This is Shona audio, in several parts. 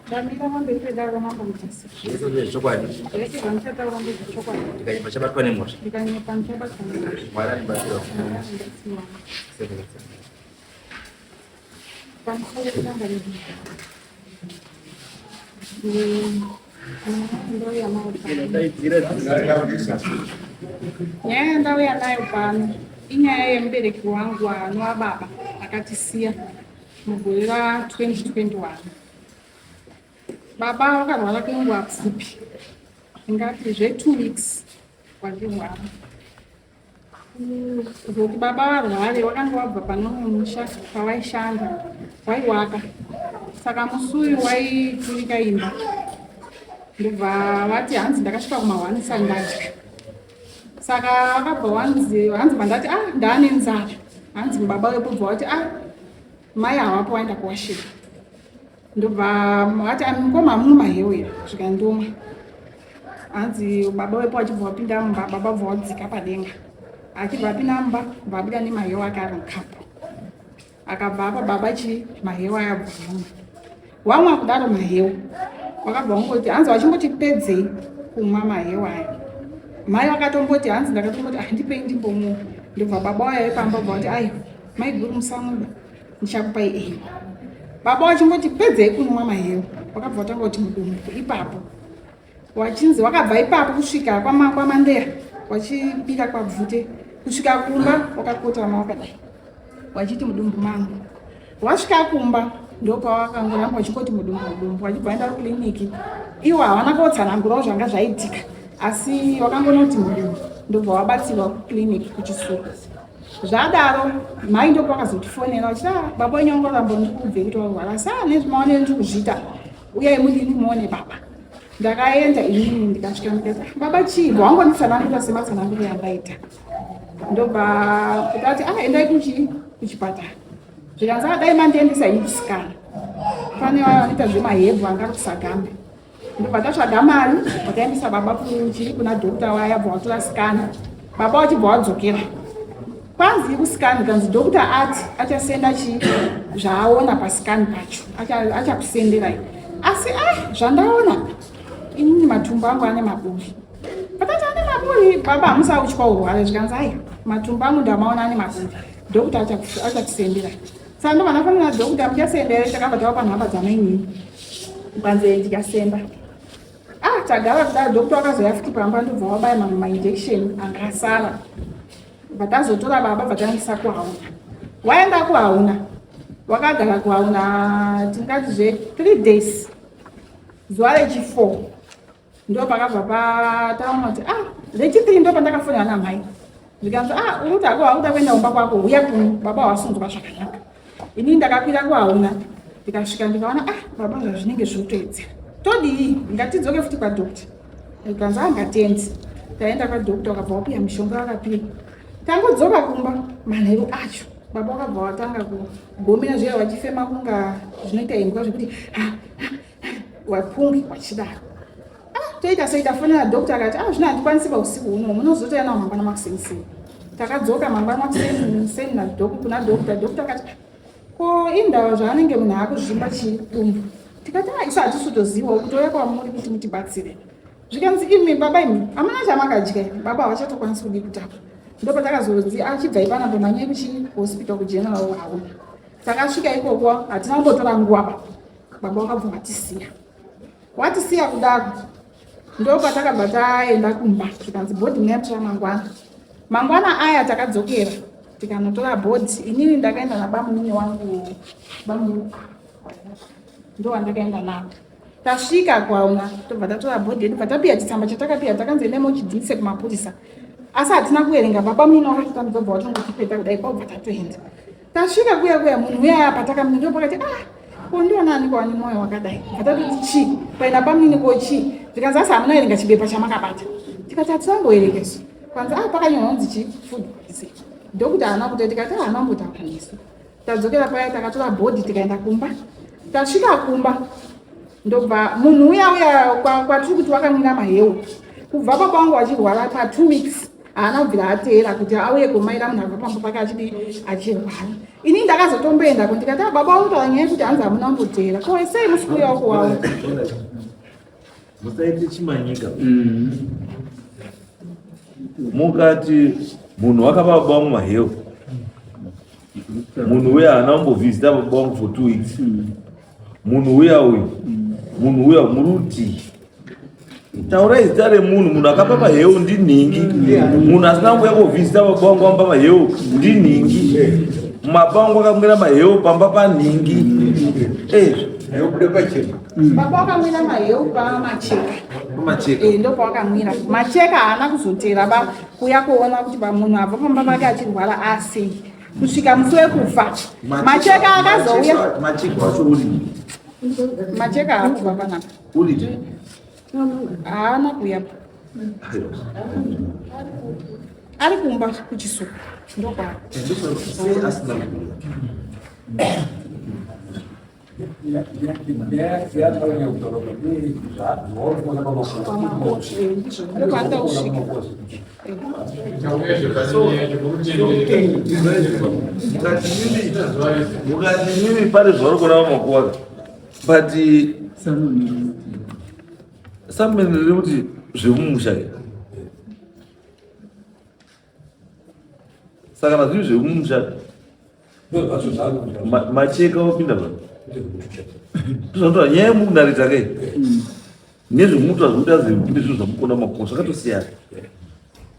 Ndamira pamberi pedare ramambo Mutasa. Zvese ndezvechokwadi. Zvese zvandichataura ndezvechokwadi. Ndikanyepa chabatwa nemhosva. Ndikanyepa ndichabatwa nemhosva. Mwari andibatsira. Mwari andibatsira. Pamusoro pedanga redu. Nyaya yandauya nayo pano inyaya yemubereki wangu anova baba akatisiya mugore ra 2021. Baba vakarwara kwenguva pfupi, ingati zve 2 weeks vachirwara. Kuzoti baba varware wakanga wabva pane umwe musha pavaishanda waiwaka saka musi uyu waiturika imba ndobva vati hanzi ndakasvika kumahwani sani ndadya saka vakabva wanzi hanzi bandati ah ndaane nzara hanzi baba wepo bva wati ah mai havapo waenda kuwashira ndobva vati ah, mukoma hamuna mahewu here zvikandioma hanzi baba wepo achibva wapinda mumba baba bva wadzika padenga achibva apinda mumba bva abuda nemahewu ake ari mukapu akabva apa baba chi mahewu aya bvuma wamwa kudaro mahewu wakabva wangoti hanzi wachimboti pedzei kumwa mahewu aya mai vakatomboti hanzi ndakatomboti ah, ndipei ndimbomuwa ndobva baba waya vepamba bva vati aiwa maiguru musamuda ndichakupai enyu baba wachingoti pedzei kunwa mahewu wakabva watanga kuti mudumbu ipapo wachinzi wakabva ipapo kusvika kwamandera wachibika kwabvute kusvika kumba wakakotama wakadai wachiti mudumbu mangu wasvika kumba ndopawakangoramba wachingoti mudumbu mudumbu wachibva waenda kukiriniki iwo havana kotsanangurawo zvanga zvaitika asi wakangonoti mudumbu ndobva wabatsirwa kukiriniki kuchisuku Zvadaro mai ndopakazotifonera vachiti ah, baba wenyu wangoramba ndikuudze kuti warwara asi ah, nezvimaonero ndiri kuzviita uyai mudini muone baba. Ndakaenda inini ndikasvika ndikati ah, baba chii wangonditsanangura sematsananguro yandaita ndobva kutati ah, endai kuchi kuchipatara zvikanzi ah, dai mandiendesa ini kusikana pane vaya vanoita zvemahebhu anga ari kusagambe ndobva tatsvaga mari vakaendesa baba kuchiri kuna dhokta waya bva watora sikani baba wachibva wadzokera kwanzi kusikani kanzi dhokta ati achasenda chii zvaaona pasikani pacho achakusenderai asi a ah, zvandaona inini matumbu angu ane maburi patati ane maburi baba hamusautya urware zvikanzi ai matumbu angu ndamaona ane maburi dhokta achakusenderai Saka ndobva ndafonera doctor muchasenda here takabva tavapa nhamba dzamainini kwanzi ndikasenda ah tagara kudaro doctor wakazouya futi pamba ndobva wabaya mamwe mainjection anga asara bva tazotora baba bva taendesa kuhauna waenda kuhauna wakagara kuhauna tingati zve three days zuva rechifour ndo pakabva pataona kuti ah rechipiri ndo pandakafonera namai zvikanzi ah uri kuti hako wakuda kuenda kumba kwako huya kuno baba wasunzwa zvakanaka ini ndakakwira kuhauna ndikasvika ndikaona ah baba zvazvinenge zviri kutoedzera todii ngatidzoke futi kwadokta zvikanzi ah ngatendi taenda kwadokta wakabva wapiwa mishonga wakapiwa tangodzoka kumba manheru acho baba wakabva watanga kugomera zviya vachifema kunga zvinoita imbwa zvekuti ah, wapungi wachidaro ah, toita sei tafonera doctor akati ah, zvino handikwanisi pausiku huno munozotoya nawo mangwana makuseniseni takadzoka mangwana makuseniseni kuna doctor doctor akati ah, ko indava zvaanenge munhu akuzvimba chidumbu tikati ah, isu hatisi kutozivawo kutouya kwamuri kuti mutibatsire zvikanzi imi baba imi hamuna chamakadya baba havachatokwanisi kudii kutaura ndopatakazonzi achibvai ah, panapa manyai kuchihospital kugeneral hauna takasvika ikoko hatina kumbotora nguva ba baba wakabva watisiya watisiya kudaro ndopatakabva taenda kumba zvikanzi bhodhi muyatora mangwana mangwana aya takadzokera tikanotora bhodhi inini ndakaenda nabamunini wangu bamunini ndowandakaenda navo tasvika kwauna tobva tatora bhodhi yedu bva tapiya chitsamba chatakapiya takanzi endai mochidhise kumapurisa asi hatina kuverenga baba munini wakatotambidza bva watongotipeta kudai kwabva tatoenda Tasvika kuya kuya munhu uya apa takamuningira pakati ah ko ndiona ani kwani moyo wakadai atatoti chii paina pamunini ko chii zvikanzi asi hamuna verenga chibepa chamakabata tikati hatisamboverenga isu kwanzi ah pakanyorwa kunzi chii food poison ndokuti haana kuta tikati ah haana kumbotaura nesu tadzokera paya takatora bhodhi tikaenda kumba tasvika kumba ndobva munhu uya uya kwatiri kuti wakamwira maheu kubva baba vangu vachirwara pa two weeks. Haana kubvira ateera kuti auye kumaira munhu abva pamba pake achidii achirwara. Ini ndakazotomboendako ndikati ah, baba vanotaura nyaya yekuti hanzi hamuna kumboteera. Ko sei musi kuuyawo kuwawo? Musaite chimanyika. Mukati munhu wakapa baba vangu maheu. Munhu uya haana kumbovhizita baba vangu for 2 weeks. Munhu uya uyu. Munhu uya muruti. Taurai zita remunhu, munhu akapa maheu ndinhingi. Munhu asina kuuya kovhizita baba vangu vamba maheu ndinhingi. Baba vangu vakamwira maheu pamba panhingi. Eh. Yobuda pachena. Baba wakamwira maheu pamacheka. Pamacheka. Eh, ndopawakamwira. Macheka haana kuzotera ba kuya kuona kuti pamunhu abva pamba pake achirwara asi kusvika musi wekufa. Macheka akazouya. Macheka wacho uri. Macheka haakubva panapa. Uri. Haana kuuya. Ari kumba kuchisuku. Ndokwaari. Sei asina kuuya? Mukati mimi pane zvauri kuona vamakuva but samene riri kuti zvemumusha saka kana zviri zvemumusha macheka wapinda pa ndozvanotaura nyaya yemunarita kai nezvemutu azvikuti azvipinde zvinhu zvamukona makuva zvakatosiyana.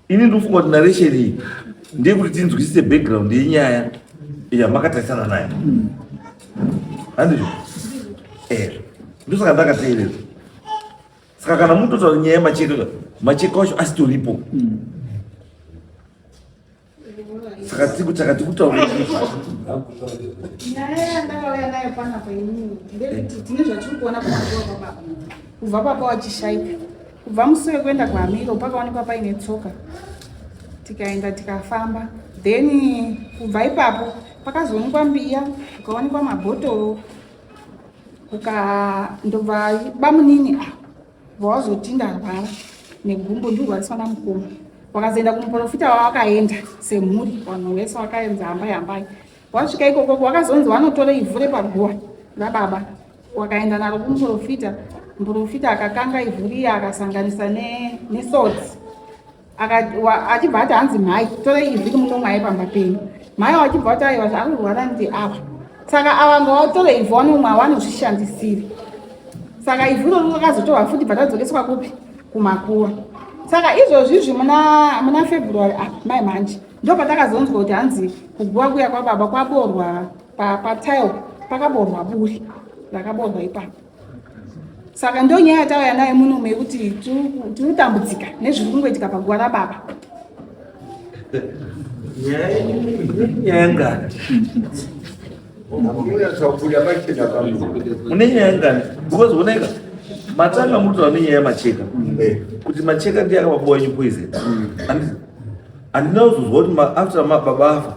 Ini ndinofunga kuti narration iyi ndeyekuti tinzwisise background yenyaya yamakatarisana nayo, handizvo? Eh, ndosaka ndakateerera. Saka kana mutotaura nyaya yemacheka, macheka wacho asitoripo. Saka tiri tikutaura nyaya yandakauya nayo panapa inini ndeyekuti tine zvatiri kuona pamazuva pababa kubva baba wachishaika kubva musi wekuenda kuhamiro pakaonekwa paine tsoka tikaenda tikafamba then kubva ipapo pakazoonekwa mbiya kukaonekwa mabhotoro kuka ndobva bamunini ah, vawazoti ndarwara negumbo ndirwariswa namukoma wakazoenda kumuprofita wawakaenda semhuri vanhu vese wakaenza hambai hambai wasvika ikoko wakazonzi wanotora ivhu repaguwa rababa wakaenda naro kumuprofita muprofita akakanga ivhu riya akasanganisa nesodzi achibva ati hanzi mhai torai ivhu iri munomwaye pamba penyu mhai wachibva ati aiwa zvakurwara ndi ava saka ava ngavatore ivhu vanomwa vanozvishandisire saka ivhu iroro rakazotorwa futi bva tadzokeswa kupi kumakuva saka izvozvi izvi muna muna february ah, mai manje ndo patakazonzwa kuti hanzi kuguva kuya kwababa kwaborwa patile pakaborwa buri rakaborwa ipapo saka ndo nyaya yatauya nayo muno yekuti tiri kutambudzika nezviri kungoitika paguva rababa. Nyaya ngani? Mune nyaya ngani? Because unoika matanga muri kutaura nenyaya yamacheka kuti macheka ndiye akapa baba wenyu poison. Handina kuzozwa kuti after baba afa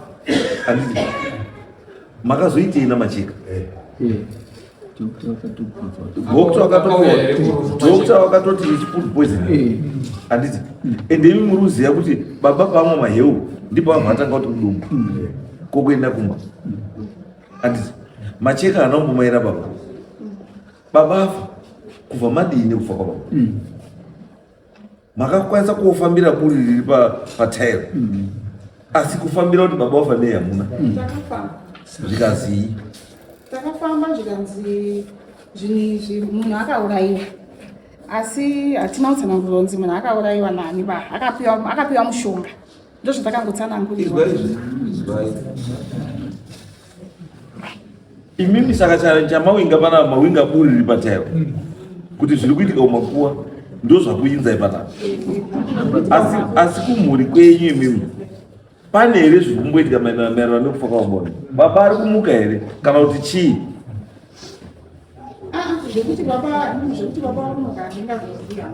handiti makazoitei namacheka? Doctor wakatoti ichi food poison, handiti? Ende imi muri kuziva kuti baba pamwe maheu ndipo vanhu vatanga kuti mudumbu kokuenda kumba, handiti? Macheka haana kumbomaira baba. Baba afa kubva madini kufa kwababa? Makakwanisa kufambira buri riri patairo, asi kufambira kuti baba wafa nei hamuna. Zvikazii? Takafamba zvikanzi zvinhu izvi munhu akaurayiwa, asi hatina kutsanangurwa kunzi munhu akaurayiwa nani ba akapiwa mushonga. Ndozvatakangotsanangurirwa. Imimi saka chamawinga pana mawinga buri riri patairo kuti zviri kuitika kumakuwa ndozvakuinzai panapa, asi kumhuri kwenyu imimi pane here zviri kumboitika maererano nekufa kwababa? Baba ari kumuka here kana kuti chii? Zvekuti baba vari kumuka handingazoziva.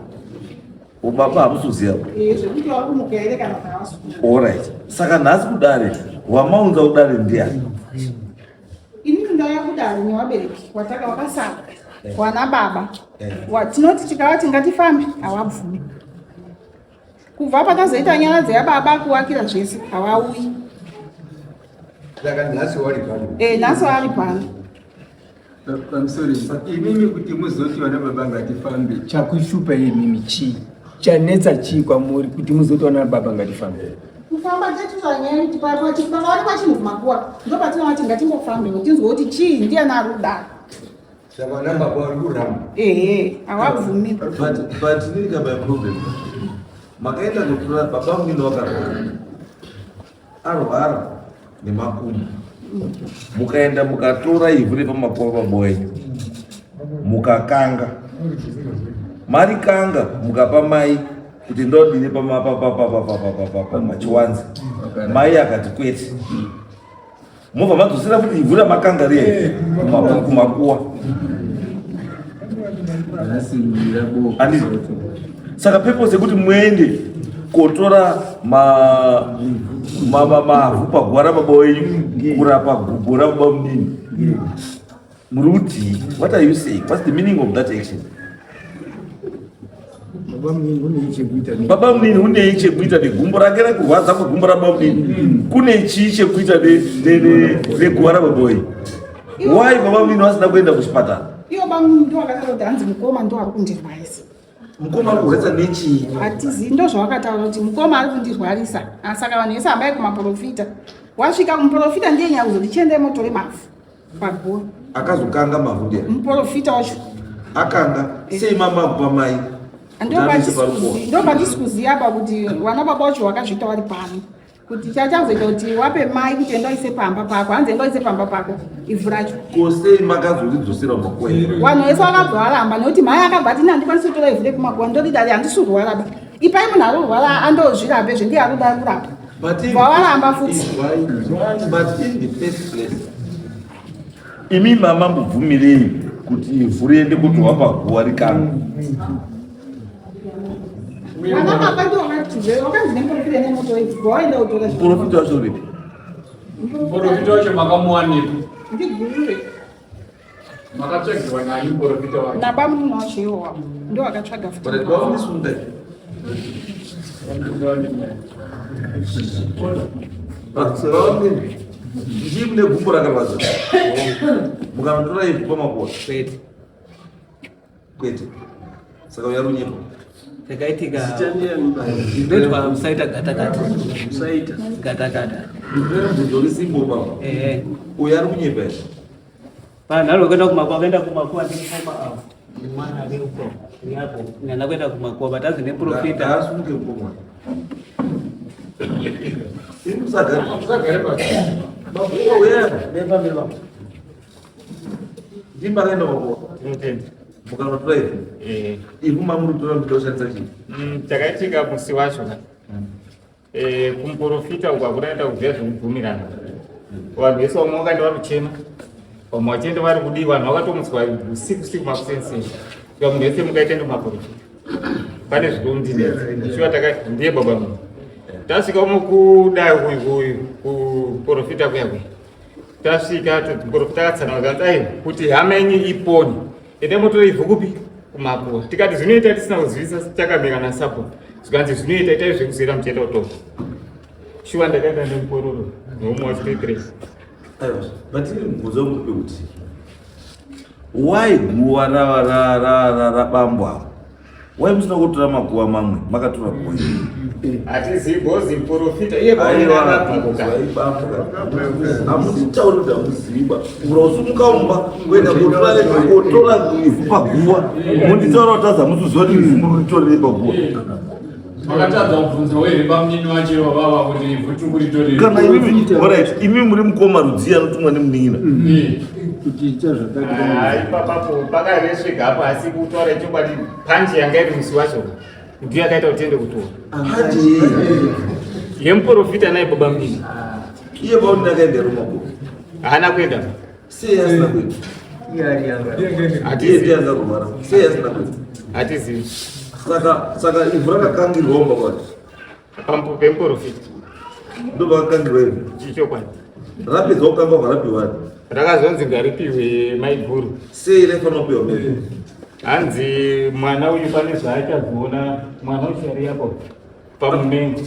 Baba hamusi kuziva? Zvekuti vari kumuka here kana kuti havasi kumuka. Alright, saka nhasi kudare wamaunza kudare ndiani? Inini ndauya kudare nevabereki wataka wakasara wana baba. Tinoti tikavati ngatifambe hawabvumi. Kubva pakazoita nyaradzo yababa kuwakira zvese havauyi. Saka nhasi wari pano. Eh, nhasi wari pano. Pamusoro imimi kuti muzoti vana baba ngatifambe chakushupa imimi chii chanetsa chii kwamuri kuti muzoti vana baba ngatifambe kufamba tetuzanyaya kuti pakaonekwa chinhu kumakuwa ndo patinovati ngatimbofambewo tinzwe kuti chii ndiyani ari kudaro Saka vana baba vari kuramba. Ehe, hawabvumi. But inini ka my problem. Makaenda kutora baba munini wakarwara. Arwara nemakumbo. Mukaenda mukatora ivhu repamakuva baba wenyu. Mukakanga. Marikanga mukapa mai kuti ndodini pamachiwanze. Mai akati kwete. Mobva madzosera futi ivhu ramakanga riye kumakuwa. Andizvo. Saka purpose yekuti muende kotora mavhu paguva rababa wenyu kurapa gumbo rababa munini. Muri kutii? What are you saying? What's the meaning of that action? Baba munini unei chekuita negumbo rake rekurwadza kwegumbo rababa munini kune chii chekuita neguva rababa wenyu? Why baba munini vasina kuenda kuchipatara? Ivo baba munini ndo vakataura kuti hanzi mukoma ndo ari kundirwarisa. Mukoma ari kurwarisa nechii? Hatizivi, ndo zvavakataura kuti mukoma ari kundirwarisa. Ah, saka vanhu vese hambai kumaporofita. Wasvika kumuporofita ndiye nyakuzoti chiendai motore mavhu. Paguva. Akazokanga mavhu ndiye. Muporofita wacho. Akanga sei mama kupa mai. Ndopandisi kuziva apa kuti vana baba wacho wakazviita wari pano. Kuti chachazoita kuti wape mai kuti enda uise pamba pako. Hanzi enda uise pamba pako ivhu racho. Ko sei makazoridzosera mumakuwa? Vanhu vese vakabva varamba nekuti mai akabva ati handikwanisi kutora ivhu rekumakuwa ndorida handisi kurwara ba. Ipai munhu arorwara andozvirape zve ndiye arikuda kurapa. Vawaramba futi. But in the first place, imi mama mubvumirei kuti ivhu riende kutorwa paguva rikanga. Vana baba ndivo vakati vakanzi nemuprofita nemoto ivhu vaenda kutora. Muprofita wacho uripi? Muprofita wacho makamuwanepi? Ndigurure. Makatsvagirwa nani muprofita wacho? Nabamunini wacho iwo wavo ndo akatsvaga futi. But vaunisunga. Ndii mune gumbo rakarwadza. Mukanotora ivhu pamakuwa. Kwete. Kwete. Saka uya runyepo. Chakaitika ndinoitwa musaita gata gata. Musaita. Gata gata. Mubvunzo uri simple baba. Ehe. Uyu ari kunyepa here? Vanhu vari kuenda kumakuwa vakaenda kumakuwa ndikoma avo. Mwana ari uko. Yapo. Nana kuenda kumakuwa but azi neprofita. Ngaasumuke mukoma. Imi musagare. Musagare pasi. Makuwa uya. Ndimi makaenda makuwa. Tinotenda. Mukanotora ivhu. Eh, Ivhu mamuri kutora muchida kushandisa chii? Chakaitika musi wacho ka. Kumuprofita uku hakuna kuziva zvekubvumirana. Vanhu vese vamwe vakaenda vari kuchema, vamwe vachienda vari kudii, vanhu vakatomutswa usiku usiku makuseni. Saka munhu wese mukaita ndomaprofita. Pane zvinomundinetsa. Shuwa takati ndiye baba munhu. Tasvika umo kudai uyu kuprofita kuya kuya. Tasvika muprofita akatsanangura kanzi aiwa kuti hama yenyu ipone. Ende motora ivhu kupi? Kumakuwa. Tikati zvinoita tisina kuzivisa takamira nasapo. Zvikanzi zvinoita itai zvekuzera muchienda kutoka. Shuwa ndakaenda nemukororo neumwe wacho 3. Aiwa, but ini mubvunzo wangu ndewekuti why guva rabambo ava? Why musina kutora makuva mamwe makatora guva iri? Hatizivi bozi muprofita iye Aiwa, paanenge hamutitauri kuti hamuzivi ba. Urausimuka mumba kuenda kotora kotora ivhu paguva munditaura kuti azi hamusiziva kuti ivhu muritorerei paguva. Makatadza kubvunzawo here bamunini wacho ivo vava kuti ivhu tiri kuritorera? Kana imimi, alright, imimi muri mukoma rudzii anotumwa nemunin'ina? Kuti ita zvakati. Ipapapo pakaresveka apo asi kutaura chokwadi panji yanga iri musi wacho ndiyo yakaita kuti tiende kutora. Panji yemuprofita naye baba munini. Iye baba munini akaenda here kumakuva? Haana kuenda. Sei asina kuenda? Iye ari anga. Iye ndiye anga kurwara. Sei asina kuenda? Hatizivi. Saka ivhu rakakangirwa mumba kwake. Pampo pemuprofita. Ndo pakakangirwa ivhu. Chokwadi. Rapedzwa kukangwa kwarapiwa. Rakazonzi ngaripiwe maiguru. Sei raifanira kupiwa maiguru? Hanzi mwana uyu pane zvaachazoona mwana uyu ari apo. Pamumengi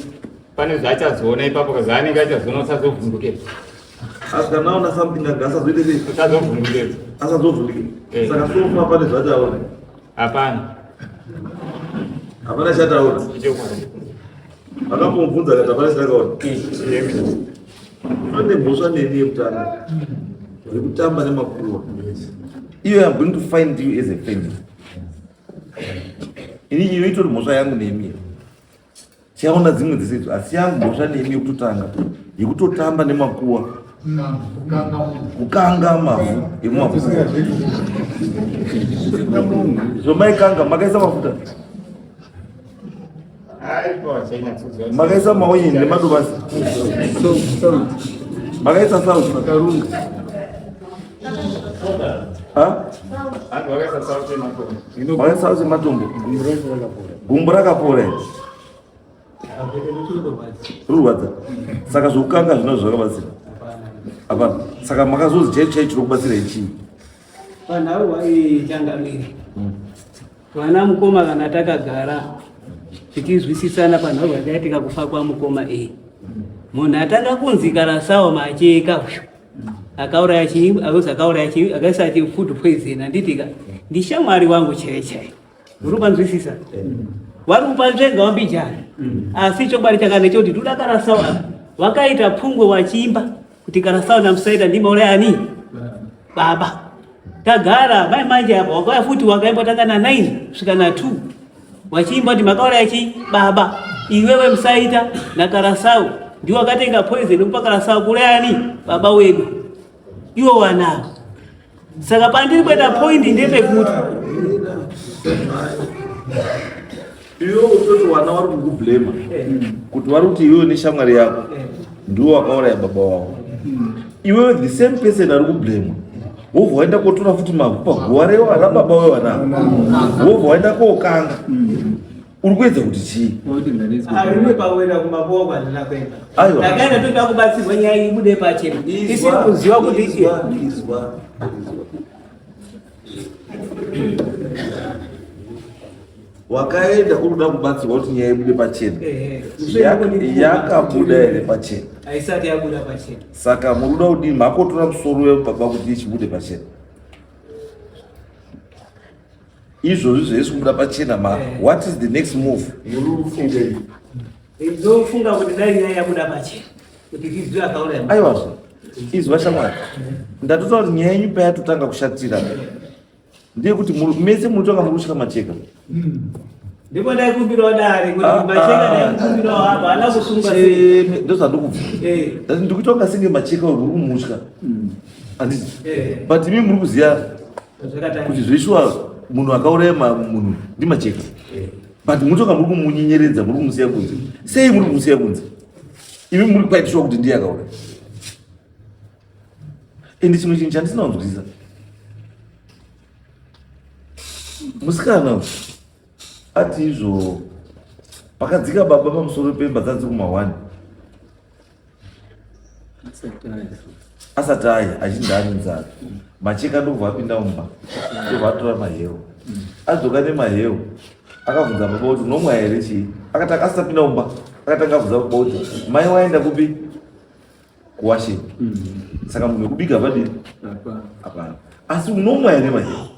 pane zvaachazoona ipapo kazi anenge achazoona usazovhunduke. Asi kana aona something anga asazoite sei? Usazovhunduke. Asazovhunduke. Eh. Saka so far pane zvachaona. Hapana. Hapana chataona. Ichokwadi. Akambomubvunza akati hapana chatakaona. Pane mhosva neni yekutanga. Yekutamba nemakuva. Iyo I'm going to find you as a family. Ini iyo itori mhosva yangu nemi. Chaona dzimwe dzese idzo asi yangu mhosva nemi yekutotanga yekutotamba nemakuwa kukanga mavhu emumakuwa. Zvomaikanga makaisa mafuta makaisa maonyeni nemadomasi makaisa sauti makaisa sauti yematombo gumbo rakapora here rurwadza saka zvokukanga zvino zvakabatsira hapana saka makazozi chaicho chaicho chiri kubatsira ichii Panhau iyi changamire vana mukoma kana takagara tichizwisisana panhau yakaitika kufa kwamukoma iyi munhu atanga kunzi karasawo macheka uyu akauraya chii akazi akauraya chii akaisa chi food poison handitika ndishamwari wangu chaiye chaiye uri kupanzwisisa vari kupanzvenga wambijana asi chokwadi chakana chekuti toda karasawo ava vakaita pfungwe wachiimba kuti karasawo namusaita ndimauraya ani baba tagara mai manje apa wakauya futi wakaimba tanga na 9 kusvika na 2 wachiimba kuti makauraya chi baba iwewe musaita nakarasau ndiwo wakatenga poison kupa karasau kuuraya ani baba wedu iwo wanawo saka pandiri kuenda point ndepekuti iwe utoti wana vari kukublema kuti vari kuti iwewe neshamwari yako ndiwo wakauraya baba wavo iwewe the same person ari kublemwa wobva waenda kotora futi mavhu paguva rababa wewana wobva waenda kokanga uri kuedza kuti chii arimwe pakuenda kumakuwa kwandina kuenda Aiwa. ndakaenda toda kubatsirwa nyaya iyi ibude pachena isiri kuziva kuti Izwa, izwa, izwa. Wakaenda uri kuda kubatsirwa kuti nyaya ibude pachena. Ehe. Yakabuda here pachena? Haisati yabuda pachena. Saka muri kuda kudii? Makotora musoro webaba kuti ichibude pachena. Izvozvi zvaisi kubuda pachena ma what is the next move? Ndofunga kuti dai nyaya yabuda pachena kuti tizive akauraya munhu. Aiwazve, izwa shamwari, ndatotaura kuti nyaya yenyu payatotanga kushatira ndeyekuti mese munotanga muri kusvika macheka. Ndipo ndaikumbirawo dare kuti macheka ndaikumbirawo apa haana kusungwa sei. Cheme, ndozvandokubvunza. Ndati ndikuita kunga senge macheka uyu muri kumutya. Handiti? But imi muri kuziva kuti zveshuwa munhu akauraya munhu ndimacheka. But munotonga muri kumunyenyeredza, muri kumusiya kunze. Sei muri kumusiya kunze? Imi muri quite sure kuti ndiye akauraya. Ende chimwe chinhu chandisina kunzwisisa. Musikana uyu ati izvo pakadzika baba pamusoro pemba dzadzi kuma 1 asati aya achinzi ane nzara macheka ndobva apinda mumba ndobva atora maheu adzoka nemaheu akabvunza baba kuti unomwa here chii akatanga asati apinda mumba akatanga abvunza baba kuti mai waenda kupi kuwasheni saka munhu wekubika padii hapana asi unomwa here maheu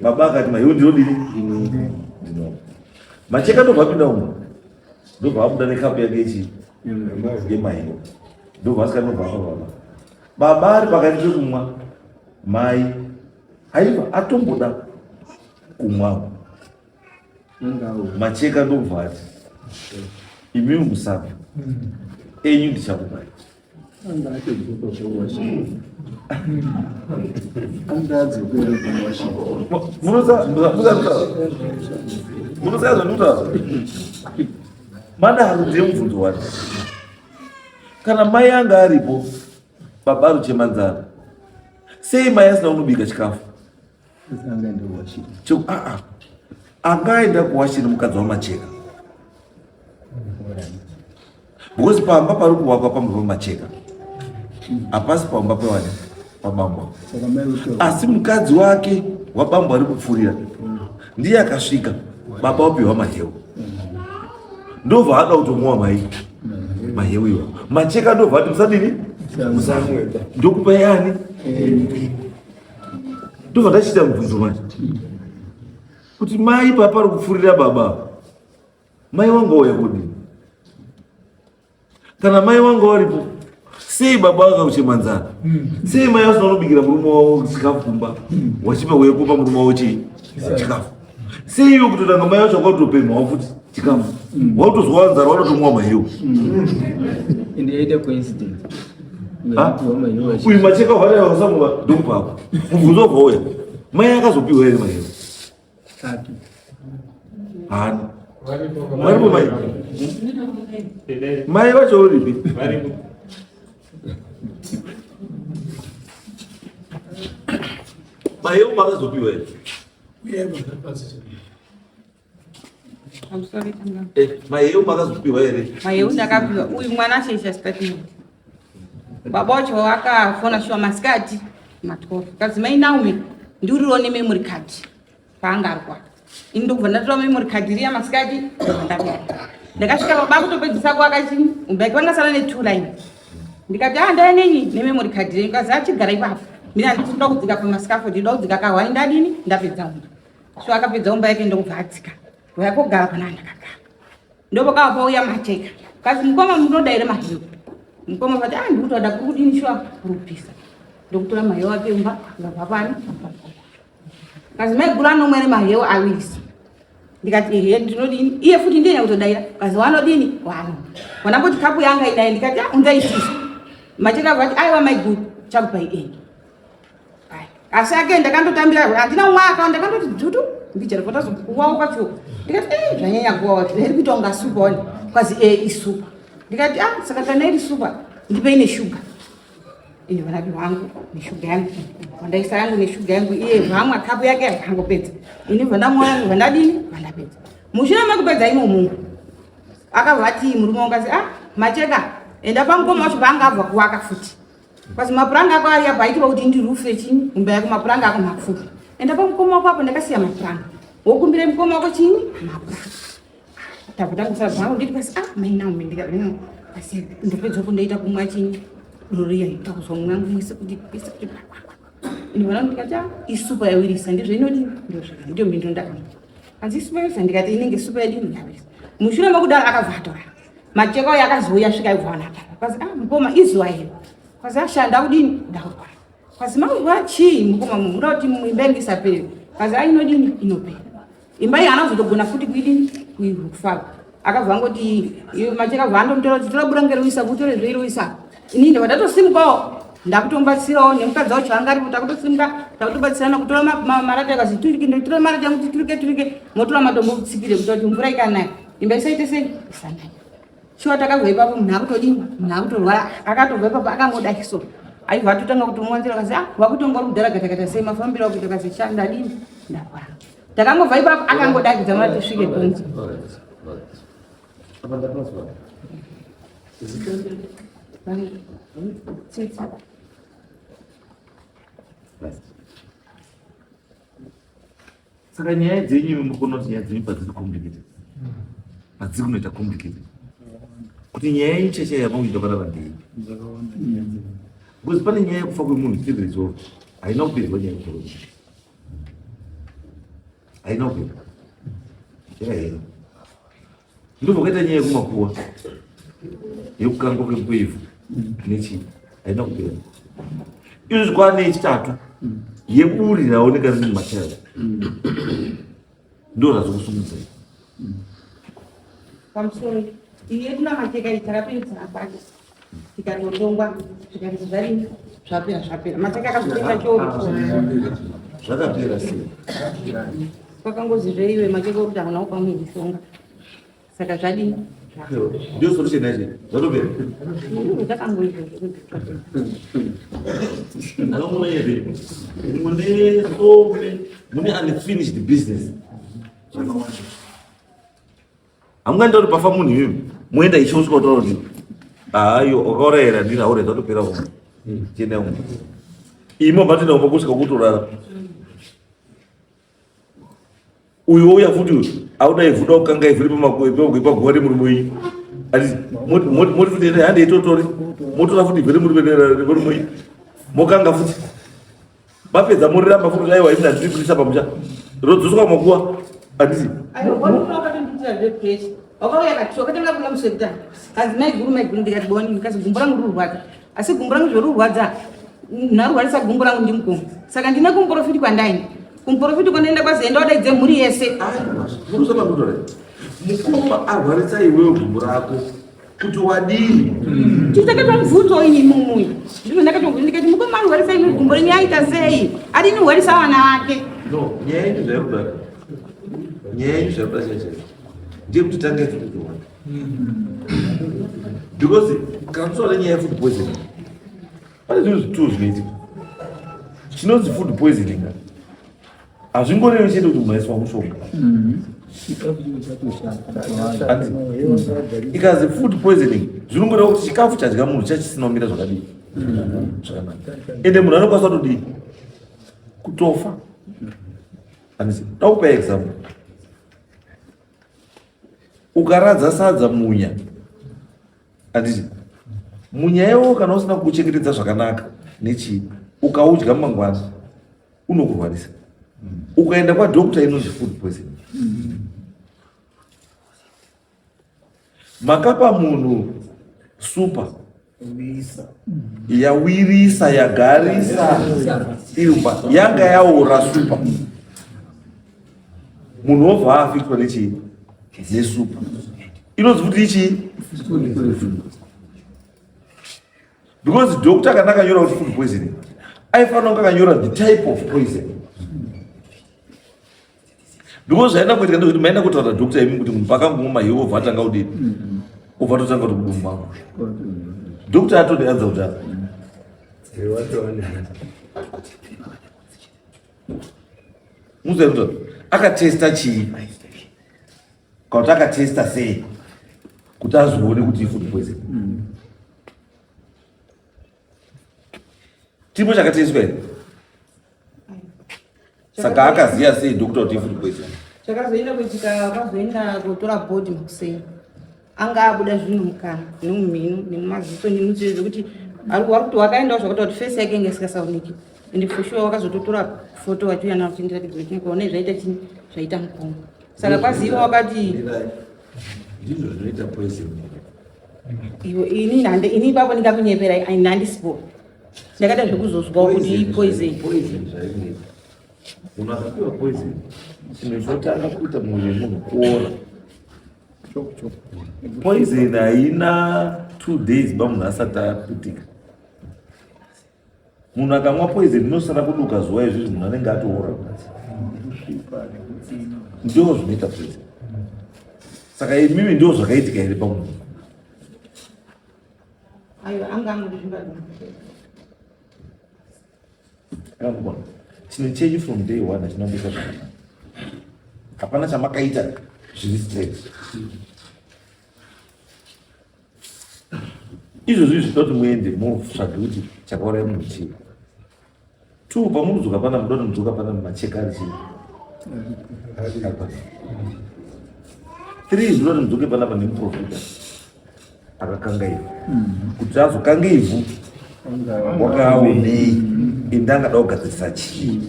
baba akati maheu ndinodini ndinomwa macheka ndobva apinda mumba ndobva abuda nekapu yake yechii yemaheu ndobva asika ndobva apa baba baba ari pakati pekumwa mai haiva atomboda kumwawo macheka ndobva ati imimi musafa enyu ndichakupai Munoziva zvandikutaura? Madaro ndiye mubvunzo wacho. Kana mai anga aripo, baba aruchema nzara. Sei mai asina kunobika chikafu? Anga aenda kuwashira mukadzi wamacheka. Because pamba pari kuvakwa pamba pamacheka. Hapasi pamba pewani pabambo. Asi mukadzi wake wabambo ari kupfurira. Ndiye akasvika baba wapiwa maheu. Ndobva ada kutomwa mai maheu iwa. Macheka ndobva ati musadini? Musamwe. Ndokupa yani? Ndobva ndachiita mubvunzo manje. Kuti mai papa ari kupfurira baba. Mai wangu wauya kudini? Kana mai wangu waripo sei baba vakakuchema nzara? Sei mai vasina kunobikira murume wavo chikafu kumba? Wachipa uye kupa murume wavo chii? Chikafu. Sei iwe kutotanga mai vacho vakatopemhawo futi chikafu? Wautozwa nzara wanotomwa maheu. Ende yaita coincidence. Ha? Uyu macheka hwari wasamwa ndokupako. Mubvunzo wabva wauya. Mai akazopiwa here maheu? Haana. Varipo mai. Mai vacho uripi? Varipo. Maheu makazopiwa here? I'm sorry, Tanga. Eh, maheu makazopiwa here? Maheu ndakapiwa uyu mwana ashaisha statement. Baba wacho akafona shuwa masikati ma12 kazi mai Naomi ndiuriwo nememory card paanga arwara. Ini ndokubva ndatora memory card riya masikati ndobva ndapiwa. Ndakasvika baba kutopedzisa kwakachini umbaki vangasara ne two line. Ndikati ah ndaya nenyi nememory card renyu kazi achigara ipapo. Mina handiti ndoda kudzika pamascaffold ndoda kudzika kahwani ndadini ndapedza umba. So akapedza umba yake ndokubva adzika. Uya kogara pana ndakagara. Ndopakava pauya macheka. Kazi mukoma munoda here maheu? Mukoma vati ah ndikutoda kuri kudini shuwa kurupisa. Ndokutora maheu ake umba ngabva pani. Kazi maiguru anomwa here maheu awirisa. Ndikati ehe ndinodini? Iye futi ndiye nyakutodaira. Kazi wanodini? Wano. Wanamboti kapu yanga idai ndikati ah unzaitisa. Macheka vati aiwa maiguru chakupai enyu. Asi ake ndakandotambira handina mwaka ndakandoti dzvutu mbijana patazokuwawo kwacho ndikati eh zvanyanya kuwawa zviri kuita kunga supa wani kwazi eh isupa ndikati ah saka kana iri supa ndipei neshuga ini vanapi vangu neshuga yangu vandaisa yangu neshuga yangu iye vamwa kapu yake akangopedza ini vandamwa yangu vandadini vandapedza mushure mekupedza imomo akabva ati murume wangu azi ah macheka enda pamukoma wacho paanga abva kuwaka futi Kwazi mapuranga ako ari apa aitirwa kuti ndirufe chinyi imba yako mapuranga ako mapfupi. Enda pamukoma wako apo ndakasiya mapuranga. Wokumbira mukoma wako chinyi mapuranga. Tabva tangosara zvangu nditi pasi ah mai Naomi ndikati asi ndopedza kundoita kumwa chinyi doro riya ndakuzwa mumwe yangu mwese kuti kwese kuti ndivona ndikati ah isupa yawirisa ndizvo inodini ndozvo ndiyo mhinduro ndakamupa. Hanzi isupa yawirisa ndikati inenge supa yadini yawirisa. Mushure mekudaro akabva atora. Macheka uyo akazouya svika ibvaona apa. Kwazi ah mukoma izuva iri. Kwazi asha ndakudini ndakurwara. Kwazi makurwara chii mukoma munoda kuti imba yangu isapere. Kwazi ah inodini inopera. Imba iyi anozotogona futi kuidini kuifaka. Akabva angoti macheka abva andomutora kuti tora buranga ruisa kutore zveiruisa. Ini ndabva ndatosimukawo ndakutomubatsirawo nemukadzi wacho anga aripo takutosimuka takutobatsirana kutora marata akazi turike ndotora marata yangu titurike turike motora matombo kutsikire kuti mvura ikanaya. Imba isaite sei? Isanaya. Shuwa takabva ipapo munhu akutodini? Munhu akutorwara akatobva ipapo akangodai so. Aibva atotanga kutomuwanzira akazi ah wakutonga uri kudhara gata sei mafambiro akuita kazi sha ndadini? Ndarwara. Takangobva ipapo akangodakidza mara tisvike kunze. Tsitsi. Saka nyaya dzenyu imi mukuona kuti nyaya dzenyu padziri complicated. Padziri kunoita complicated. Kuti nyaya yenyu chaiyo yamakuita panapa ndeipi? Because pane nyaya yekufa kwemunhu still resolved. Haina kupedzwa nyaya yekufa kwemunhu. Haina kupedzwa. Yakahera. Ndobva nyaya yekumakuwa yekukangwa kwevhu nechii haina kupera. Izvi kwane yechitatu yeburi raoneka riri mumataira ndo razokusumudzai. Pamusoro iyi yedu namacheka iyi takapinzana pake tikatotongwa zvikanzi zvadini zvapera zvapera macheka akazopinda choro Zvakapera sei? kwakangozi zveiwe macheka okuti hauna kupa munhu mushonga saka zvadini Ndiyo solution yacho zvatopera. zvakangoizvozvo Anomunoyeve mune so mune unfinished business. Hamungaenda kuti pafa munhu imimi moenda ichosvika kutaura kuti hayo wakaurayira ndini aure zvatopera umwe chienda umwe imi mabva umwe kusvika kutorara uyu wouya futi uyu Auda ivhu da kukanga ivhu ripaguva remurume wenyu. Handiti moti futi ende handei totore. Motora futi ivhu remurume remurume wenyu. Mokanga futi. Mapedza moriramba futi aiwa ini handiri kuisa pamusha. Rodzoswa makuva. Handiti. Wakauya kati wakatanga kuda musekuta kanzi maiguru maiguru ndikati boni ndikazi gumbo rangu rurwadza asi gumbo rangu zvorurwadza nharurwarisa gumbo rangu ndimukoma saka ndine kumuprofiti kwandaenda kumuprofiti kwandaenda kwazienda wadaidze mhuri yese. Mukoma arwarisa iwewe gumbo rako kuti wadini? Tichakatwa mubvunzo ini mumuyu ndizvo ndakatobvunza ndikati mukoma arwarisa ini gumbo renyu aita sei adini rwarisa vana vake. No, nyaya yenyu zvaikuda, nyaya yenyu zvaikuda chaicho ndeyekuti tange tikutowana because kana tisaona nyaya yefood poisoning pane zvinhu zvitwo zvinoitika. Chinonzi food poisoning hazvingorevi chete kuti munhu aiswa mushonga. Ikazi food poisoning zvinongoreva kuti chikafu chadya munhu chachisina kumira zvakadii zvakanaka, ende munhu anokwanisa kutodii kutofa. Handiti dakupa example, ukaradza sadza munya, handiti munya iwowo kana usina kuchengetedza zvakanaka nechii ukaudya mangwana unokurwarisa. Ukaenda kwadoctor inonzi food poisoning. Makapa munhu supa yawirisa yagarisa irumba yanga yaora supa, munhu wobva aafektwa nechii nesupa inonzi futi ichii, because doctor kana akanyora kuti food poisoning aifanira kunge akanyora the type of poison, because zvaenda kuitika ndezvekuti maenda kutaura doctor imi kuti munhu pakangomwa iwe obva atanga kudini, obva atotanga kuti kudumbu mangu. Doctor atodi anza kuti muziva kuti akatesta chii kana kuti akatesta sei kuti azoone kuti ifood poison. Chipo chakateswa here? Saka akaziva sei doctor kuti ifood poison? Chakazoenda kuitika, akazoenda kotora bhodhi makuseni anga abuda zvinhu mukanwa nemumhino nemumaziso nemunzeve zvekuti ari kuti wakaendawo zvakaita kuti face yake inge isikasaoneki, and for sure wakazototora foto wachiuya nawo chindiratidza kuti kuone zvaita chini zvaita mukoma. Saka kwaziva wakati ndizvo zvinoita poison. Iwe ini hande ini ipapo ndingakunyepera, ini handisipo, ndakaita zvekuzozwawo kuti ipoison. Poison zvainoita, munhu akapiwa poison chinhu chinotanga kuita muviri wemunhu kuora. Poison haina 2 days ba munhu asati aputika. Munhu akamwa poison inosara kuduka zuva izvizvi munhu anenge atoora. Ndo zvinoita poison. Saka imimi ndo zvakaitika here pamunhu? Aiwa, anga angozvimba. Akakubona chinhu chenyu from day one hachina kumboita zvakanaka, hapana chamakaita zviri straight. Izvozvi zvinoda kuti muende motsvage kuti chakauraya munhu chii. Two, pamurudzoka pana muda kuti mudzoka pana macheka ari chii apa. Three, zvinoda kuti mudzoke panapa nemuprofita akakanga ivhu kuti azokanga ivhu wakaonei, ende angada kugadzirisa chii,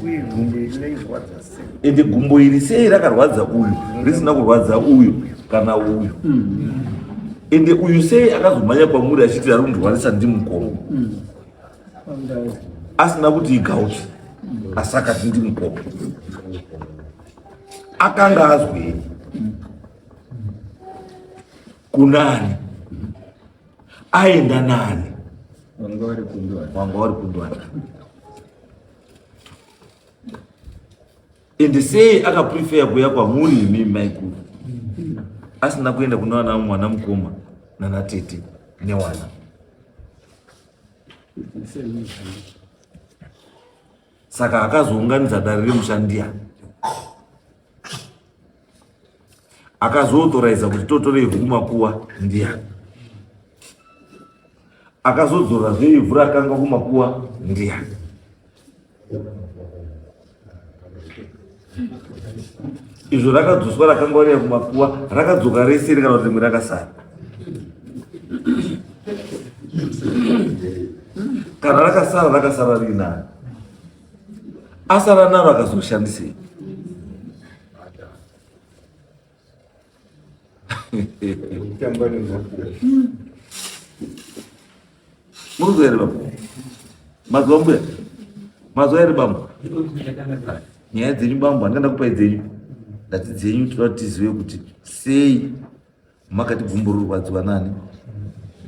ende gumbo iri sei rakarwadza uyu risina kurwadza uyu kana uyu, ende uyu sei akazomhanya kwamuri achiti ari kundirwarisa ndimukoma, asina kuti igauti asi akati ndimukoma. Akanga azwei kunani, aenda nani? Wanga vari kundwana. Wanga vari kundwana. Ende sei akaprefer kuuya kwamuri imi maikuru asina kuenda kuna vana mwana mukoma nana tete newana? Saka akazounganidza dare remushandiani, akazoauthoriza kuti totore ivhu kumakuwa ndiani, akazodzorazve ivhu rakanga kumakuwa ndiani? Izvo rakadzoswa rakangwarira kumakuva rakadzoka rese here kana kuti rimwe rakasara? Kana rakasara rakasara riinani? Asara naro akazoshandisei? Muri here baba? Mazuva mbuya? Mazuva here bambo? Nyaya dzenyu bambo handingada kupai dzenyu. Ndati dzenyu tinoda tizive kuti sei makati gumbo rurwadziwa nani?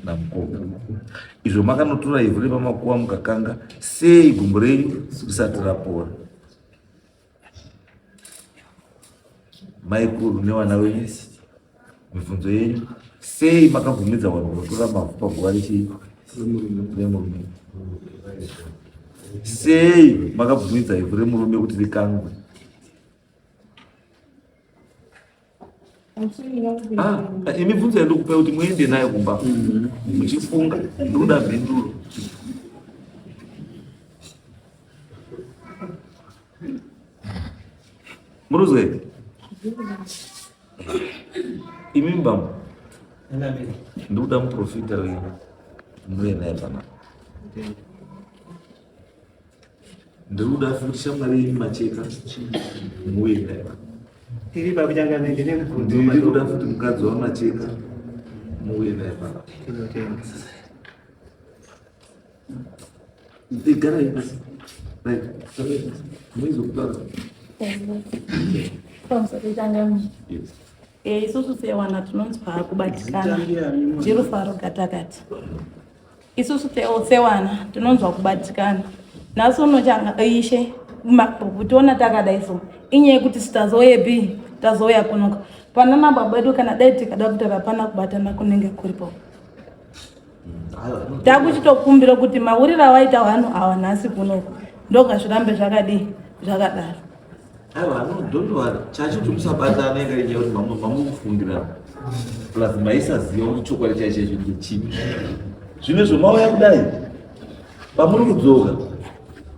Namukoma. Izvo makanotora ivhu repamakuva mukakanga sei gumbo renyu risati rapora? Maikuru nevana venyu mibvunzo yenyu sei makabvumidza vanhu kunotora mavhu paguva rechii remurume sei makabvumidza ivhu remurume kuti rikangwe Ah, imibvunzo yandikupai kuti muende nayo kumba muchifunga ndikuda mhinduro Muruzwe. Imi mbambo. Ndikuda muprofita wenyu. Muye naye panapa. Ndikuda futi shamwari yenyu macheka. Muye naye panapa. Tiri pakuchangana ndine mubvunzo. Ndiri kuda futi mukadzi wamacheka. Muye naye panapa. Tinotenda. Garai pasi. Right. Garai pasi. Muizokutaura. Pamusoro changamire. Yes. Eh, isusu sewana tinonzwa kubatikana ndirufaro gatakati isusu sewana tinonzwa kubatikana nhasi unochanga ishe kutiona takadai so inyaya yekuti sitazouyepi tazouya kunoka panana baba edu kana dai tikada kutaura pana kubatana kunenge kuripo takuchitokumbira kuti mauriro awaita vanhu awa nhasi kunoku ndokazvirambe zvakadii zvakadaro Aiwa, no, don't worry. Chacho kuti musabatana inga inyaya kuti mamu mamukufungira. Plus maisaziva kuti chokwadi chaicho chaicho ndechipi. Zvino zvomauya kudai pamuri kudzoka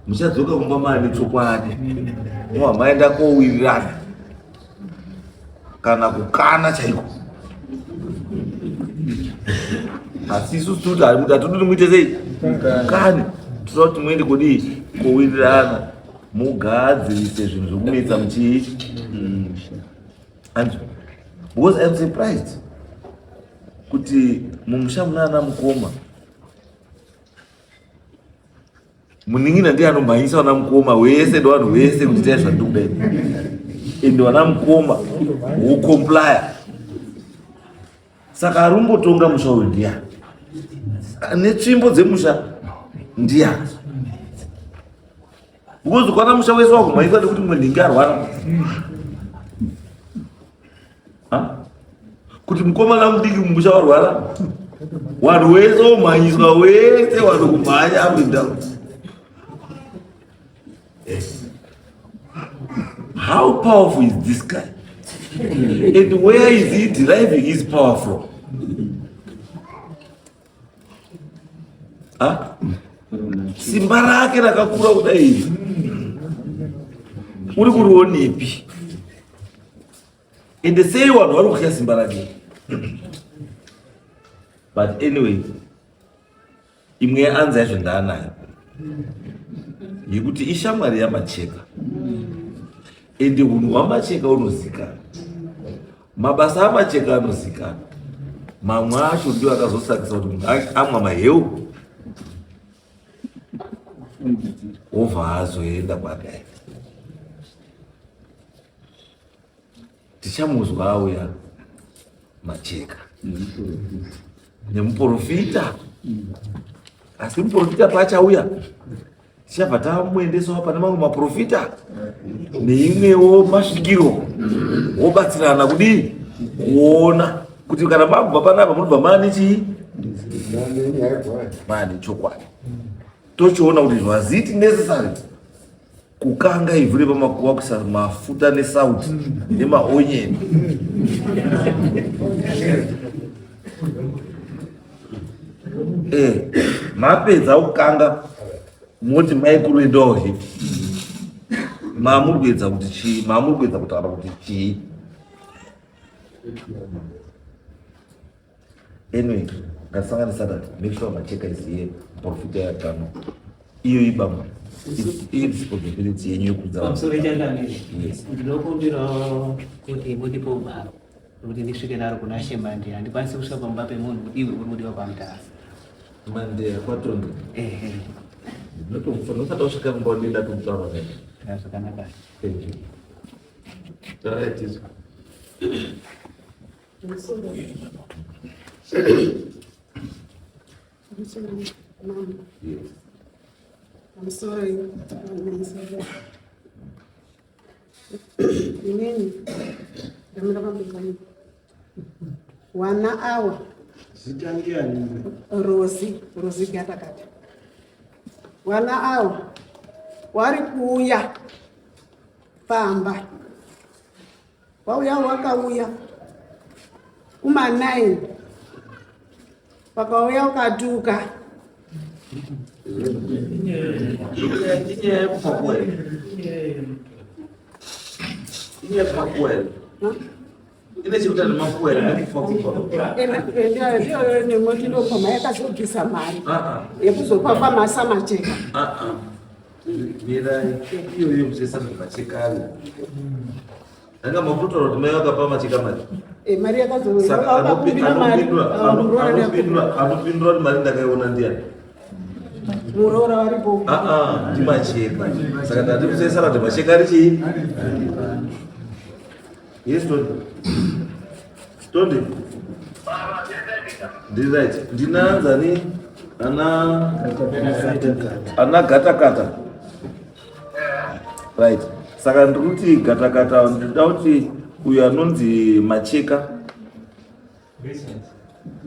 muchadzoka kumba maane chokwadi. Mova maenda kowirirana kana kukana chaiko. Asi isusu toti hatidi muite sei? Kukane. Toda kuti muende kudii? Kowirirana. Mugadzirise zvinhu zvokunetsa muchii and because I'm surprised kuti mumusha muna ana mukoma munin'ina ndiye anomhanyisa vana mukoma wese nevanhu vese kuti itai zvandiri kudai and vana mukoma wocomplya Saka arumbotonga musha uyu ndiyani? Netsvimbo dzemusha ndiyani? Because kwana musha wese wakumhanyiswa nekuti mumwe ndinge arwara. Kuti mukomana mudiki mumusha warwara. Vanhu wese womhanyiswa wese vanhu kumhanya up and down. How powerful is this guy? And where is he deriving his power from? Huh? Simba rake rakakura kudai iri uri kurionepi? Ende sei vanhu vari kutya simba rake? But anyway, Imwe yeanza yacho ndaanayo yekuti ishamwari yaMacheka ende hunhu hwaMacheka unozikanwa, mabasa aMacheka anozikanwa. Mamwe acho ndiwo akazosakisa kuti munhu amwa maheu obva azoenda kwake. Tichamuzwa auya Macheka nemuprofita, asi muprofita paachauya tichabva tamuendesawo pane mamwe maprofita neimwewo masvikiro wobatsirana kudii kuona kuti kana mabva panapa munobva mane chii mane chokwadi tochiona kuti zvaziti necessary Kukanga ivhu repamakuva kuisa mafuta nesauti nemaonyeni. Eh, mapedza kukanga moti maikuru endawo he. Maamuri kuedza kuti chii? Maamuri kuedza kutaura kuti chii? Anyway, ngatisangane Saturday. Make sure macheka is here. Profita yatano. Iyo ibamba. Iresponsibility yenyu yekudza. Pamusoro changamire. Yes. Ndinokumbirawo kuti mundipe gwaro rekuti ndisvike naro kuna Shemandi. Handikwanisi kusvika pamba pemunhu iwe uri kudiwa kwaMutasa. Mandeya kwaTondo. Ehe. Ndinotomufonera usati wasvika kumba unoenda tomutaura naye. Zvakanaka. Thank you. Alright, izvo. Yes. I'm sorry. I'm sorry. Inini ndamira pamberi. Wana awa Zita ndiani? Rozi, Rozi Gatakata. Wana awa wari kuuya pamba. Wauya wakauya kuma 9 wakauya ukatuka. Inyaya yekufa here? Inyaya yekufa here? Ine chekuita nemakuwa here nekufa kufa? Ndiyo nemoti ndopoma yakazobvisa mari Ah ah. yekuzopa kwamasamacheka. Ah ah. Mirai iyoyo musesa macheka ayo. Anga makutotaura kuti mai vakapa macheka mari. Mari Saka yakazokumbira mari anopindura anopindura kuti mari ndakaiona ndiani? Muroora varipo. Ah ah, ndimacheka. Saka ndati musesa kuti macheka ari chii? Yes, Tondi. Tondi. Ndiri right. Ndinanzani ana ana gatakata. Right. Saka ndiri kuti gatakata ndinoda kuti uyu anonzi Macheka.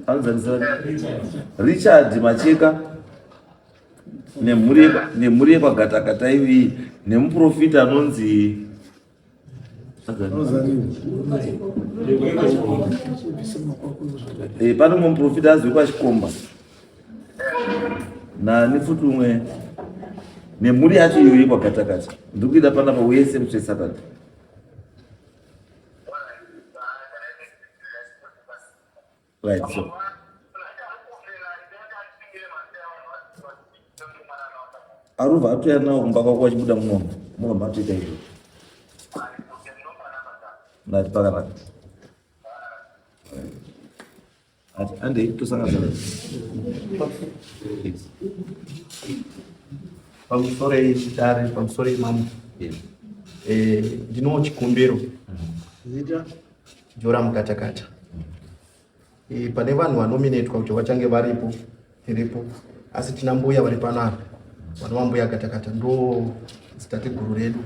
Anonzi Richard Macheka nemhuri nemhuri yekwaGatakata ivi nemuprofita anonzi Pane umwe muprofita azwi kwaChikomba nani futi umwe nemhuri yacho iyo yekwaGatakata ndiri kuida panapa wese musi weSaturday. Right, so arubva atouya nawo kumba kwako achibuda munomu munobva matoita izvo ndati pakanaka ati andei tosangana. Yes. Pamusoro dare, pamusoro imamo. Ndinowo chikumbiro. Zita? Jora Mukatakata. Pane vanhu vanominetwa kuti vachange varipo, tiripo, asi tina mbuya vari panapa vanova mbuya Gatakata, ndo zitateguru redu,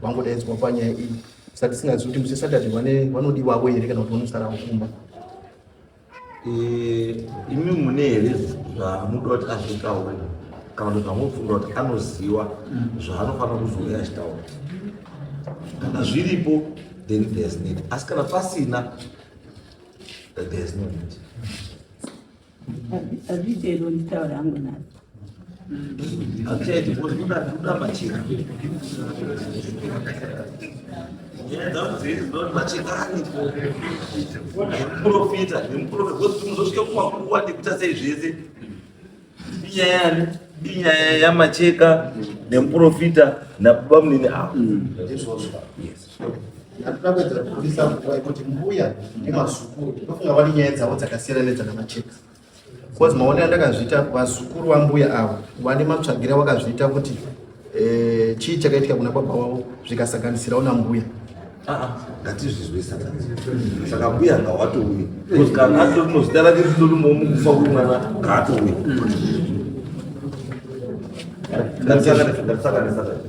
vangodaidzwa panyaya iyi. Saka tisingazivi kuti musi Saturday vane vanodiwavo here kana kuti vanosarawo kumba. Imi mune here zvamunoda kuti azotaure kana kuti zvamunofunga kuti anoziva zvaanofanira kuzouya achitaura? Kana zviripo then there's need, asi kana pasina there's no need. Hazvichero nditaura hangu nhasi. Hazvichaiti because kuda macheka. Nyaya dzangu dziri dzinoti macheka aripo nemuprofita nemuprofita because tinozosvika kumakuwa nekuita sei zvese. Inyaya yani? Inyaya yamacheka nemuprofita nababa munini ava. Ndizvozvo. Yes. Ndinoda kuedza kubudisa pfungwa yekuti mbuya nemazukuru ndofunga vane nyaya dzavo dzakasiyana nedzanamacheka. Because maonero andakazviita, vazukuru vambuya avo vane matsvagiro avakazviita kuti chii chakaitika kuna baba wavo zvikasanganisirawo nambuya. Ah, ah, ngatizvizwe Satani. Saka mbuya ngawatouye. Because kana atori nozita rake ritorimo mukufa kwemwana ngaatouye. Ngatisangane ngatisangane Satani.